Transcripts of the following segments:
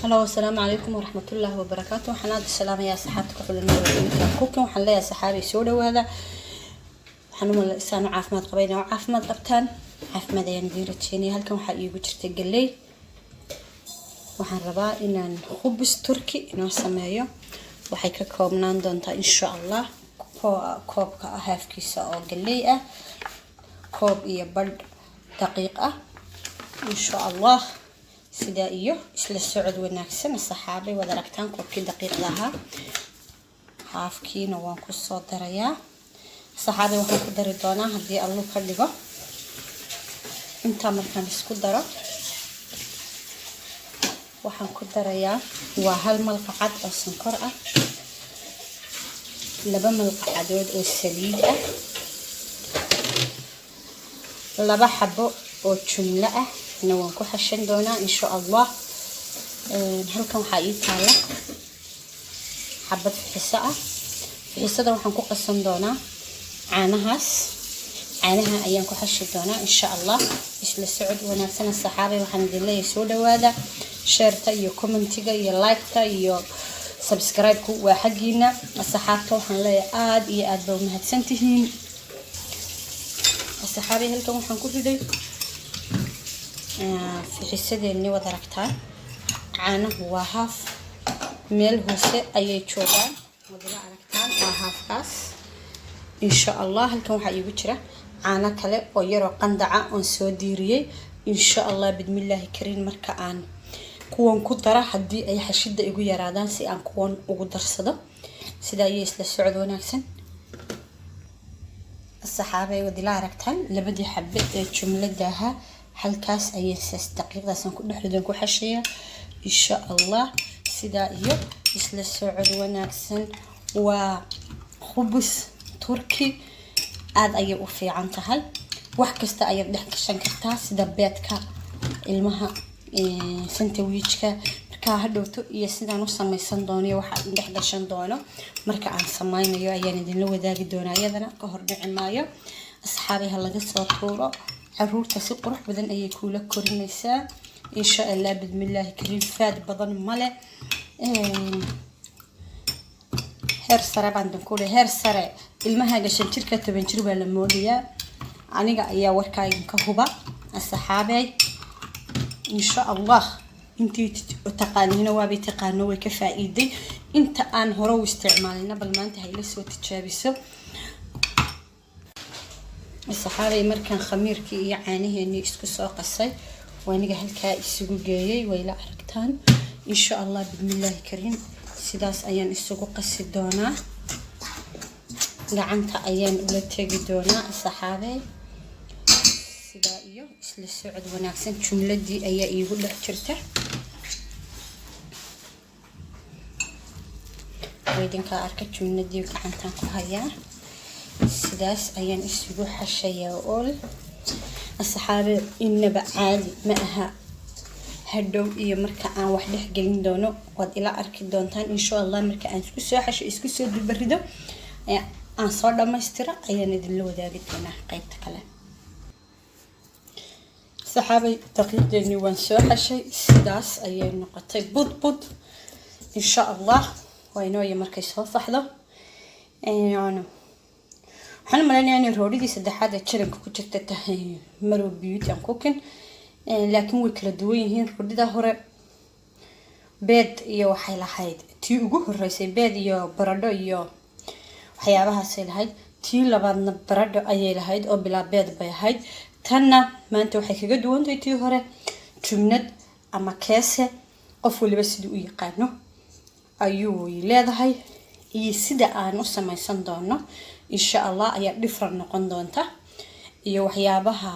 Halo, asalaamu calaykum waraxmatullaahi wabarakaatu. Waxaan aada u salaamayaa asxaabta ku xulan kukan. Waxaan leeyahay, saxaabay, soo dhawaada. Waxaan u malaysaan caafimaad qabayna oo caafimaad qabtaan. Caafimaad ayaan idiin rajeynaya. Halkan waxaa iigu jirta galley. Waxaan rabaa inaan khubis Turki inoo sameeyo. Waxay ka koobnaan doontaa, insha Allah, koobka haafkiisa oo galley ah, koob iyo badh daqiiq ah, insha Allah. Sidaa iyo isla socod wanaagsan, saxaabay. Waad aragtaan, koobkii daqiiqda ahaa haafkiina waan kusoo darayaa, saxaabay. Waxaan ku dari doonaa, haddii Allu ka dhigo, intaa markaan isku daro, waxaan ku darayaa waa 1 malqacad oo sonkor ah, 2 malqacadood oo saliid ah, 2 xabo oo jumlo ah na waan ku xashan doonaa, insha Allah. Halkan waxaa ii taala xabad fixiso ah. Fixisada waxaan ku qasan doonaa caanahaas. Caanaha ayaan ku xashi doonaa, insha Allah. Isla socod wanaagsan, saxaabay. Waxaan idin leeyahay, soo dhawaada. Share-ta iyo comment-iga iyo like-ta iyo subscribe-ku waa xaggiina. Asxaabta waxaan leeyahay, aada iyo aad ba umahadsan tihiin, asxaabay. Halkan waxaan ku riday fixisadeeni. Wad aragtaa, caanahu waa haaf, meel hoose ayay joogaan. Waad ila aragtaan, waa haafkaas, insha Allah. Halkan waxaa iigu jira caano kale oo yaroo qandaca oon soo diiriyey, insha Allah, bidmillaahi kariin. Marka aan kuwan ku dara, haddii ay xashida igu yaraadaan, si aan kuwan ugu darsado. Sidaa iyo isla socod wanaagsan, saxaabay. Waad ila aragtaan, labadii xabe ee jumlada ahaa halkaas ayay daqiiqdaasaan ku dhex ridan, ku xashaya, insha Allah. Sidaa iyo isla socod wanaagsan. Waa khubus Turki, aada ayay u fiican tahay. Wax kasta ayaad dhex gashan kartaa, sida beedka ilmaha, sandwich-ka. Markaa hadhowto iyo sidaan u samaysan doono iyo waxa dhex gashan doono marka aan sameynayo ayaan idinla wadaagi doonaa. Iyadana ka hor dhici maayo. Asxaabi, ha laga soo tuuro. Caruurta si qurux badan ayay kuula korinaysaa, insha Allah, bidmillaahi kariim. Faad badan male. Heer sare baan idinku leeyahay, heer sare. Ilmahaaga 5 jirka 10 jir baa la moodayaa. Aniga ayaa warkaa idinka huba, asxaabey, insha Allah. Intii taqaaniina waabay taqaano, way ka faa'iiday. Inta aan hore u isticmaalina, bal maanta hayla soo tijaabiso, saxaabay. Markaan khamiirkii iyo caanaheenii isku soo qasay, waaniga halkaa isugu geeyay. Wayla aragtaan, insha Allah, bidmillaahi kariim. Sidaas ayaan isugu qasi doonaa, gacanta ayaan ula tegi doonaa, saxaabey. Sidaa iyo isla socod wanaagsan. Jumladii ayaa iigu dhex jirta. Idinkaa arka, jumladii gacantaan ku hayaa. Sidaas ayaan isugu xashayaa ool, asxaabe. Inaba caadi ma aha. Hadhow iyo marka aan wax dhex gelin doono waad ila arki doontaan, insha Allah. Marka aan isku soo xasho, isku soo dubarido, aan soo dhammaystiro, ayaan idinla wadaagi doonaa qeybta kale. Saxaabay, daqiiqdeennii waan soo xashay. Sidaas ayay noqotay, bud bud, insha Allah. Waa inooya markay soo faxdo. Waxaan u malaynayaa inay roodhidii saddexaad ee jaranka ku jirta tahay Marow Beauty and Cooking, laakiin way kala duwan yihiin. Roodhida hore beed iyo waxay lahayd, tii ugu horeysay beed iyo baradho iyo waxyaabahaasay lahayd. Tii labaadna baradho ayay lahayd oo bilaa beed bay ahayd. Tanna maanta waxay kaga duwantahay tii hore jumnad ama keese, qof waliba siduu u yaqaano, ayuu leedahay. Iyo sida aan u samaysan doono, insha Allah, ayaa different noqon doonta. Iyo waxyaabaha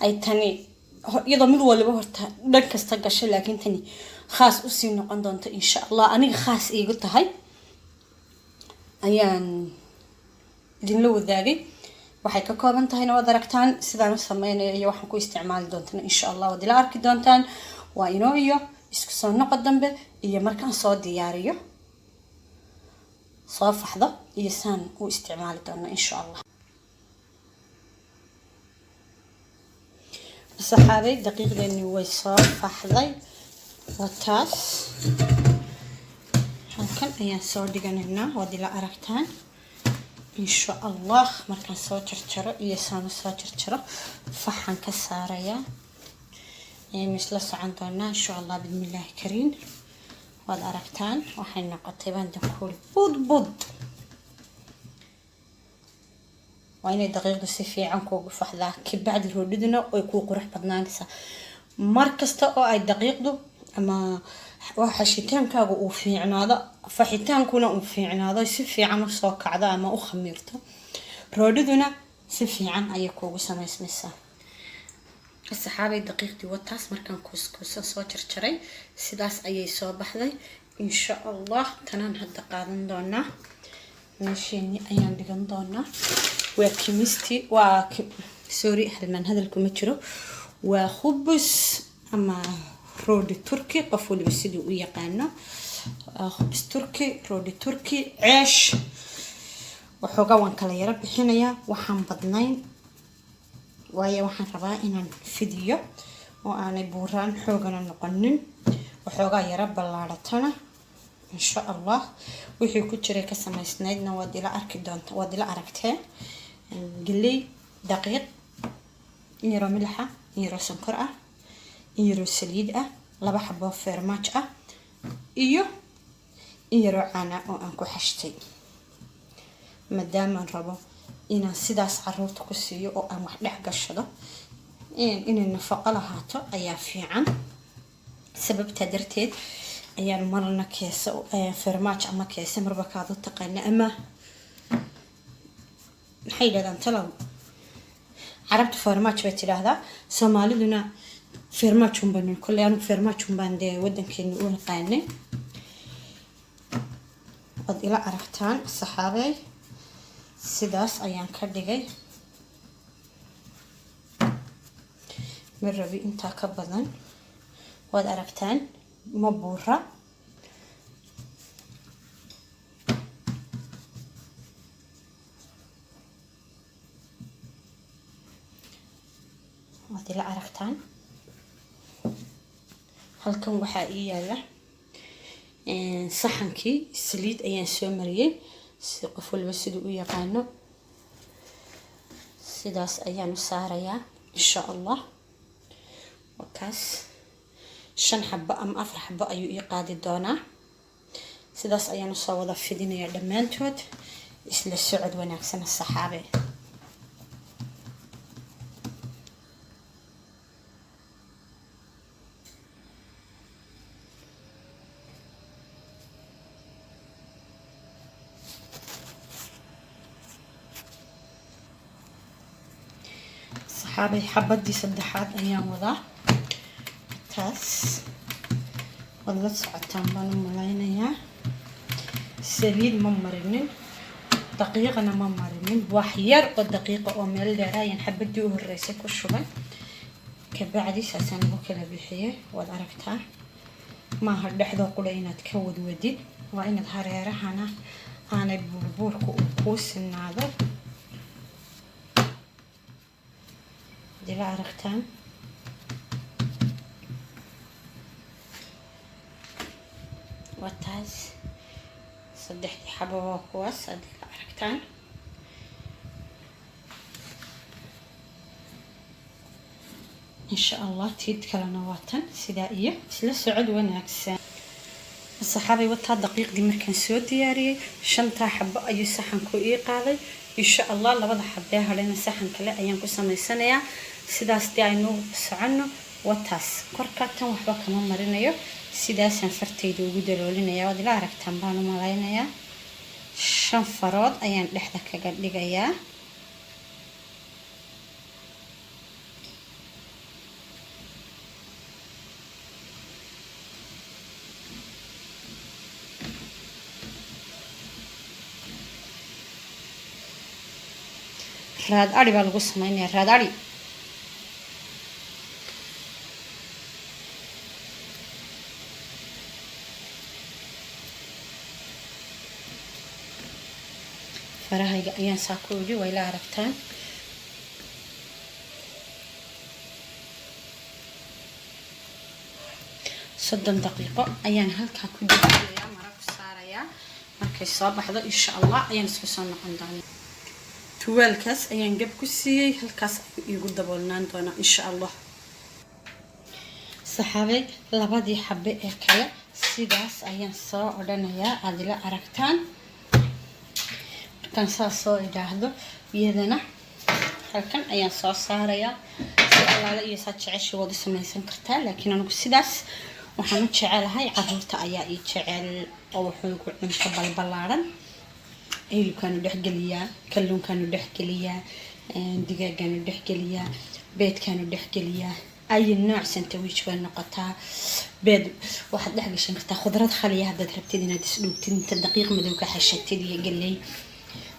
ay tani, iyadoo mid waliba horta dhan kasta gashay, laakiin tani Khaas usii noqon doonto insha Allah, aniga khaas iigu tahay ayaan idinla wadaagay. Waxay ka kooban tahayna waad aragtaan, sidaan u sameynayo iyo waxaan ku isticmaali doontana insha Allah waad ila arki doontaan. Waa inoo iyo isku soo noqo dambe iyo markaan soo diyaariyo, soo faxdo iyo saan u isticmaali doono insha Allah. Saxaabay, daqiiqdeeni way soo faxday, waa taas. Halkan ayaan soo dhiganaynaa, waad ila aragtaan insha Allah. Markaan soo jarjaro iyo saan u soo jarjaro, faxan ka saarayaa, ayaynu isla socon doonaa insha Allah bismillaahi kariim. Waad aragtaan waxay noqotay bandankuul bud bud. Waa inay daqiiqdu si fiican kuugu faxdaa, kabacdi roodhiduna way kuu qurux badnaanaysaa. Mar kasta oo ay daqiiqdu ama xashitaankaagu uu fiicnaado, faxitaankuna uu fiicnaado, si fiican usoo kacdo ama u khamiirto, roodhiduna si fiican ayay kuugu samaysmaysaa. Saxaabay, daqiiqdii wataas. Markaan kuuskuusan soo jarjaray, sidaas ayay soo baxday insha Allah. Tanaan hadda qaadan doonaa, meesheeni ayaan dhigan doonaa. Waa kimisti, waa, sorry, halmaan hadalku ma jiro. Waa khubus ama roodhi Turki, qof waliba siduu u yaqaano. Khubus Turki, roodhi Turki, ceesh. Waxoogaa waan kala yaro bixinayaa, waxaan badnayn, waayo waxaan rabaa inaan fidiyo oo aanay buuraan xoogana noqonin, waxoogaa yaro ballaaratana insha Allah. Wixii ku jiray ka samaysnaydna waad ila arki doonta, waad ila aragteen: geley, daqiiq, in yaroo milaxa, in yaroo sonkor ah, in yaroo saliid ah, laba xaboo feermaaj ah iyo in yaroo caana oo aan ku xashtay, maadaamaan rabo inaan sidaas caruurta ku siiyo oo aan wax dhex gashado. Inay nafaqo lahaato ayaa fiican. Sababtaa darteed ayaan marna keesa fermaaj ama keese, marba kaad u taqaana, ama maxay yidhahdaan talow carabta, fermaaj bay tidhaahdaa, Soomaaliduna fermaaj unbaan kolley, anigu fermaaj unbaan dee wadankeena u naqaanay. Waad ila aragtaan saxaabey, sidaas ayaan ka dhigay. Ma rabi intaa ka badan. Waad aragtaan, ma buura. Waad ila aragtaan. Halkan waxaa ii yaala saxankii, saliid ayaan soo mariyey, si qof walba siduu u yaqaano. Sidaas ayaan u saarayaa insha Allah. Wakaas, shan xabo ama afar xabo ayuu ii qaadi doonaa. Sidaas ayaan usoo wada fidinayaa dhammaantood. Isla socod wanaagsan saxaabe. Saxaabay, xabadii saddexaad ayaan wadaa. Taas waad la socotaan baan u malaynayaa. Saliid ma marinin, daqiiqana ma marinin. Wax yar oo daqiiqa oo meel dheer ayaan xabadii u horeysay ku shubay, kabacdi saasaan ugu kala bixiyay. Waad aragtaa, maaha dhexdoo qura inaad ka wadwadid, waa inaad hareerahana aanay buurbuurka uu kuu sinaado. Dila aragtaan. Waa taas, saddexdii xabo waa kuwaas, haddii la aragtaan. Insha Allah tiid kalena waa tan. Sidaa iyo isla socod wanaagsan saxaabay. Wataa daqiiqdii markaan soo diyaariyey, shantaa xabo ayuu saxanku ii qaaday insha Allah. Labada xabee hadhayna saxan kale ayaan ku samaysanayaa. Sidaas dee aynu soconno. Wataas, korka tan waxba kama marinayo, sidaasaan fartayda ugu daloolinaya. Waad ila aragtaan baan u malaynayaa. Shan farood ayaan dhexda kaga dhigayaa. Raad ari baa lagu sameynaya, raad ari. Farahayga ayaan saa ku idhi, way la aragtaan. 30 daqiiqo ayaan halkaa ku dejinayaa, mara ku saarayaa. Markay soo baxdo, insha Allah, ayaan isku soo noqon doonaa. Tuwaalkaas ayaan gab ku siiyey, halkaas ayuu iigu daboolnaan doonaa, insha Allah. Saxaabay, labadii xabe ee kale sidaas ayaan soo odhanayaa, aada ila aragtaan. Markaan saas soo idhaahdo, iyadana halkan ayaan soo saarayaa. Si allaale iyo saa jecesha waad u samaysan kartaa, laakiin anigu sidaas waxaan u jecelahay, caruurta ayaa ii jecel oo wuxuu igu cunto balbalaaran. Hilibkaanu dhexgeliyaa, kalluunkaanu dhexgeliyaa, digaagaanu dhexgeliyaa, beedkaanu dhexgeliyaa, ay nooc sandwich bay noqotaa. Beed waxaad dhex gashan kartaa khudrad khaliya haddaad rabtid inaad isdhuugtid, inta daqiiq madow ka xashatid iyo galley.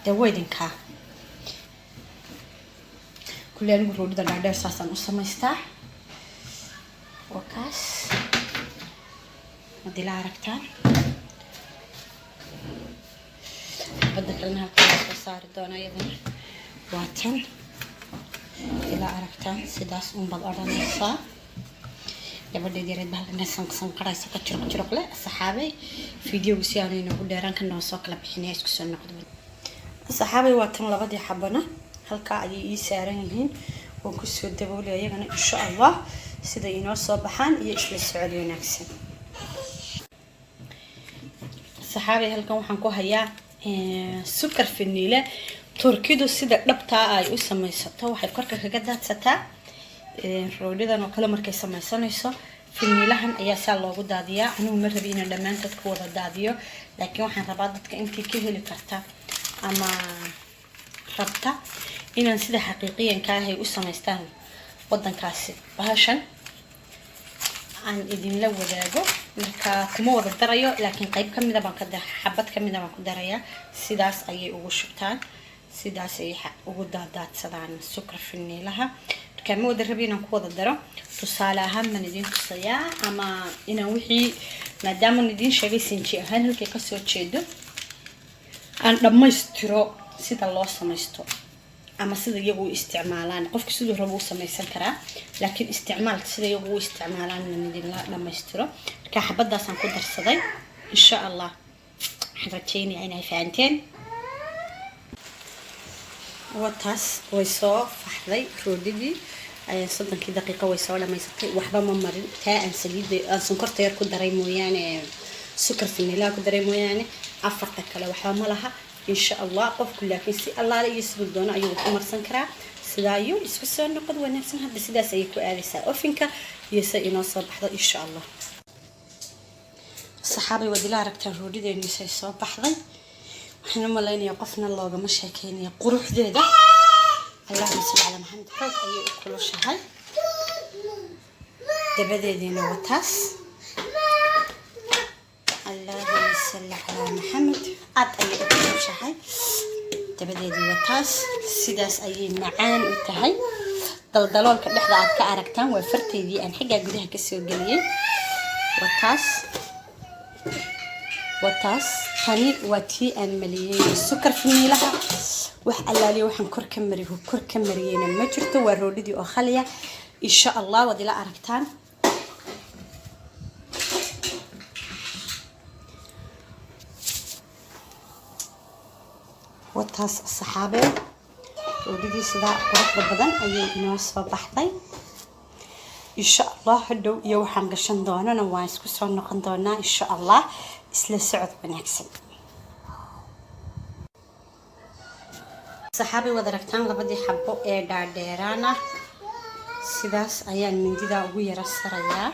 Dee waydinkaa kulle. Anigu roodhida dhaadheer saasaan u samaystaa. Waa kaas, haddii la aragtaan. Xabadda kalena halkaan soo saari doona, iyadana waa tan ila aragtaan. Sidaas unbaad odhanaysaa. Gabadheed yareed ba halkan sanqsanqaraysa, ka jiruq jiruq leh. Saxaabay, fideogu si aanu inoogu dheeraan, kan noo soo kala bixinaya. Isku soo noqdo, saxaabay. Waa tan, labadii xabana halkaa ayay ii saaran yihiin. Waan kusoo daboolaya iyagana, insha Allah, siday inoo soo baxaan iyo isla socod wanaagsan. Saxaabay, halkan waxaan ku hayaa sukar faniile. Turkidu sida dhabtaa ay u samaysato, waxay korka kaga daadsataa roodhidan oo kale markay samaysanayso. Finiilahan ayaa saa loogu daadiyaa. Anigu ma rabi inaan dhammaantood ku wada daadiyo, laakiin waxaan rabaa dadka intii ka heli karta ama rabta inaan sida xaqiiqiyanka ah ay u samaystaan wadankaasi bahashan aan idinla wadaago. Marka kuma wada darayo, laakiin qayb kamida baan ka, xabad kamida baan ku darayaa. Sidaas ayay ugu shubtaan, sidaas ayay ugu daadaadsadaan sukar finiilaha. Marka ma wada rabi inaan ku wada daro, tusaale ahaan baan idiin tusayaa, ama inaan wixii maadaamaan idiin sheegay sinji ahaan halkay kasoo jeedo aan dhammaystiro sida loo samaysto ama sida iyagu u isticmaalaan. Qofka siduu rabo u samaysan karaa, laakiin isticmaalka sida iyagu u isticmaalaan inaan idinla dhammaystiro. Marka xabadaasaan ku darsaday. Insha Allah, waxaan rajeynayaa inay fahanteen. Wataas, way soo faxday roodhidii. 30-kii daqiiqo way soo dhamaysatay. Waxba ma marin, taa aan saliidda aan sonkorta yar ku daray mooyaane, sukar faniilaa ku daray mooyaane, afarta kale waxba ma laha, insha Allah. Qofku laakiin si allaale iyo siduu doono ayuu wax u marsan karaa. Sidaa ayuu isku soo noqod wanaagsan. Hadda sidaas ayay ku aadaysaa ovenka iyo se inoo soo baxdo, insha Allah. Saxaabay, waad ila aragtaan roodhideenu say soo baxday. Waxaan u malaynayaa qofna loogama sheekeynaya quruxdeeda. Allahuma salli calaa Maxamed. Xoog ayay u kulushahay. Dabadeediina waa taas. Allahuma salli calaa Maxamed. Aad ayay u kulushahay. Dabadeedii waa taas, sidaas ayay macaan u tahay. Daldaloolka dhexda aad ka aragtaan waa farteydii aan xaggaa gudaha kasoo geliyey. Waa taas, waa taas. Tani waa tii aan maliyey sukar finiilaha. Wax allaaliya waxaan kor ka mariy, kor ka mariyeyna ma jirto. Waa roodhidii oo khaliya. Insha Allah, waad ila aragtaan. Wataas, saxaabee, roodhidii sidaa quruxda badan ayay inoo soo baxday. Insha Allah, hadhow iyo waxaan gashan doonana waan isku soo noqon doonaa, insha Allah. Isla socod wanaagsan, saxaabay. Waad aragtaan labadii xabo ee dhaadheeraana. Sidaas ayaan mindidaa ugu yara sarayaa,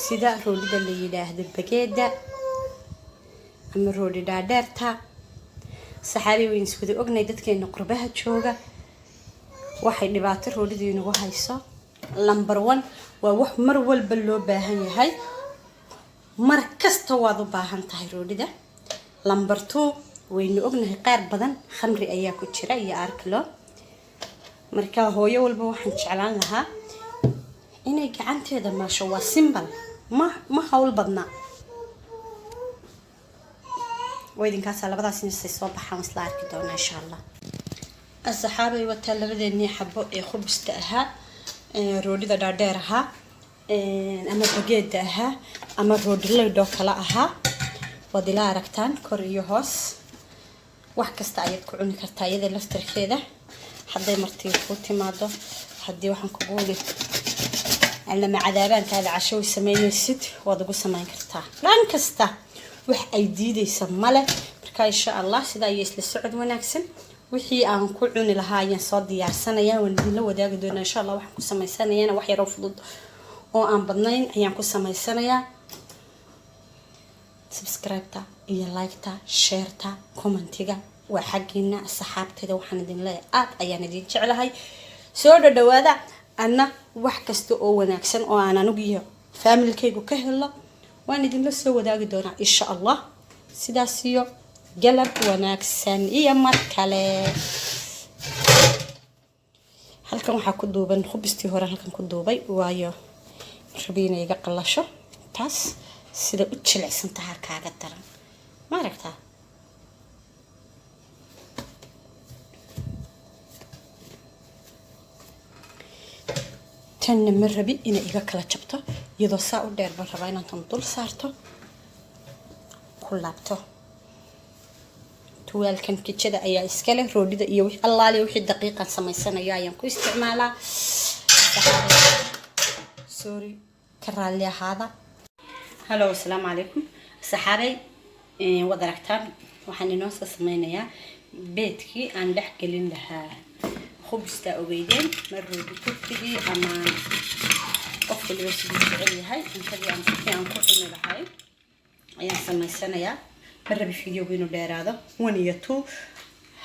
sida roodhida la yidhaahdo bageeda ama roodhi dhaadheerta. Saxaabay, wayn iswada ognay, dadkeena qurbaha jooga waxay dhibaato roodhidii inagu hayso. Number one, waa wax mar walba loo baahan yahay, mar kasta waad u baahan tahay roodhida. Number two, waynu ognahay qaar badan khamri ayaa ku jira iyo arkilo. Marka hooyo walba waxaan jeclaan lahaa inay gacanteeda maasho. Waa simple, ma hawl badna. Waa idinkaasa labadaas nisay soo baxaan, isla arki doonaa insha Allah. Asxaabay, wataa labadeenii xabo ee khubista ahaa, roodhida dhaadheer ahaa ama bageeda ahaa ama roodhilaydhoo kale ahaa. Waad ila aragtaan kor iyo hoos, wax kasta ayaad ku cuni kartaa iyada laftarkeeda. Hadday martii kuu timaado, haddii waxaan kugu wili lama cadaabaankaada casho way sameynaysid, waad ugu sameyn kartaa. Dhan kasta wax ay diidaysa male. Marka insha Allah sidaa iyo isla socod wanaagsan. Wixii aan ku cuni lahaa ayaan soo diyaarsanaya, waan idinla wadaagi doonaa insha Allah. Waxaan ku sameysanayana wax yaroo fudud oo aan badnayn ayaan ku sameysanayaa. Subscribe-ta iyo like-ta, share-ta, comment-iga waa xaggiina. Saxaabtayda waxaan idin leeyahay aad ayaan idin jeclahay, soo dhadhawaada. Anna wax kasta oo wanaagsan oo aan anigu iyo faamilkaygu ka helo waan idinla soo wadaagi doonaa insha Allah. Sidaas iyo galab wanaagsan iyo mar kale. Halkan waxaa ku duuban khubistii hore, halkan ku duubay, waayo rabi inay iga qallasho. Taas sida u jilicsan tahaa kaaga daran, ma aragtaa? Tanna ma rabi inay iga kala jabto, iyadoo saa u dheer baan rabaa inaan tan dul saarto, ku laabto. Tuwaalkan kijada ayaa iskale roodhida iyo wix allaaliya wixii daqiiqan samaysanayo ayaan ku isticmaalaa. Sorry, ka raalli ahaada. Hallo, asalaamu calaykum saxaabay. Waad aragtaan, waxaan inoo soo sameynayaa beedkii aan dhex gelin lahaa khubista ogeydeen ma roodi turkigii ama qof waliba siduu jecel yahay cuntadii aan wixii aan ku cuni lahay ayaan samaysanayaa. Ma rabi videogu inuu dheeraado. One iyo two.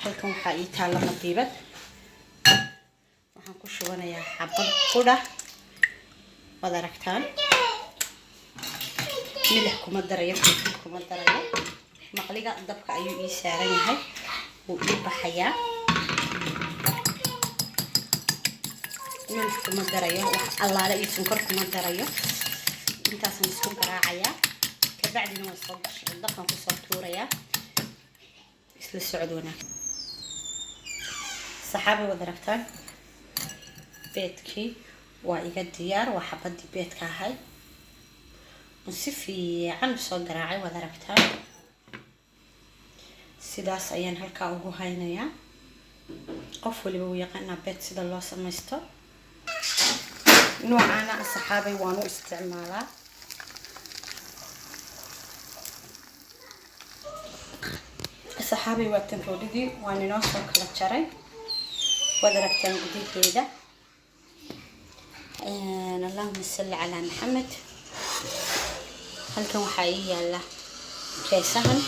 Halkan waxaa ii taalla madiibad, waxaan ku shubanayaa xabad qudha. Waad aragtaan, milix kuma darayo, filfil kuma darayo. Maqliga dabka ayuu ii saaran yahay, wuu ii baxayaa. Milix kuma darayo, wax allaale iyo sonkor kuma darayo. Intaasaan isku garaacayaa, kabacdina waan soo dabkan kusoo tuurayaa. Isla socod wanaag saxaabi. Waad aragtaan, beedkii waa iga diyaar. Waa xabadii beedka ahay on si fiican usoo garaacay. Waad aragtaan, sidaas ayaan halkaa ugu haynayaa. Qof waliba wuu yaqaanaa beed sida loo samaysto. Noocaana saxaabay waan u isticmaalaa. Saxaabay, waa tan roodhidii, waan inoo soo kala jaray. Waad aragtaan gudaheeda. Allahuma salli calaa Maxamed. Halkan waxaa ii yaala keesahan.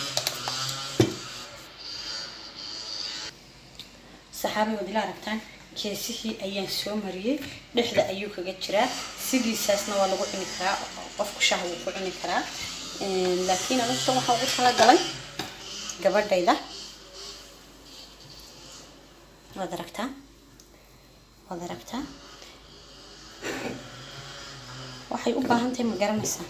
Saxaabay, waad ila aragtaan, keesihii ayaan soo mariyey, dhexda ayuu kaga jiraa. Sidiisaasna waa lagu cuni karaa, qofku shaah wuu ku cuni karaa, laakiin anigta waxaa ugu talagalay gabadhayda. Waad aragtaa, waad aragtaa, waxay u baahan tahay, ma garanaysaa?